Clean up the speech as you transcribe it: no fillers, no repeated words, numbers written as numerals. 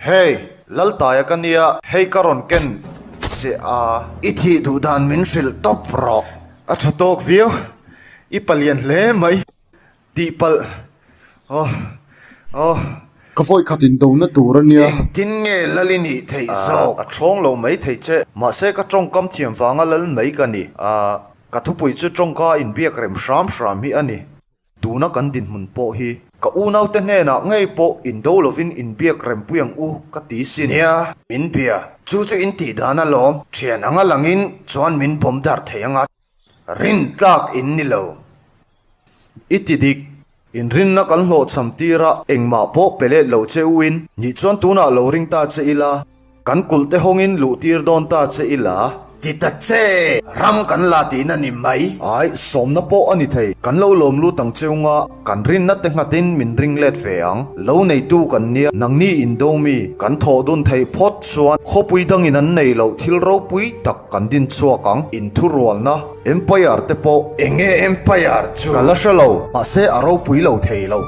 Hey, Laltaia ka nia, hei ka rawn ken che a. I thih duh dan min hrilh tawp rawh. A tha tawk viau, i palian hle mai. Tihpalh aw aw. Ka vawi khat in dona tur a nia. Engtin nge lal i nih theih zawk? A ṭhawng lo mai thei che. Mahse ka ṭawngkam thiam vanga lal mai ka ni. A, ka thupui chu ṭawngka inbiak rem hram hram hi a ni. Tuna kan dinhmun pawh hi ka unaute hnenah ngei pawh indo lovin inbiak rempui ang u ka ti sin. Nia, min bia. Chu chu in tih dan alawm. Ṭhian anga langin chuan min bawm darh thei anga rintlak in ni lo. I ti dik, inrinna kan hlawhchham tir a, engmah pawh pe let lo che u in nih chuan tunah lo ring ta che ila, kan kulh te hawngin luh tir dawn ta che ila. Ti ta che, ram kan la tihna ni mai. Ai, sawmna pawh a ni thei, kan lo lawm lut ang cheu nga, kan rinna te nghatin min ring let ve ang. Lo neitu kan nia, nangni indo mi, kan thawh dun theih phawt chuan khawpui dangin an nei loh thil ropui tak kan din chhuak ang, inthurualna. Empire te pawh. Enge Empire chu? Ka la hre lo, mahse a ropui lo thei lo.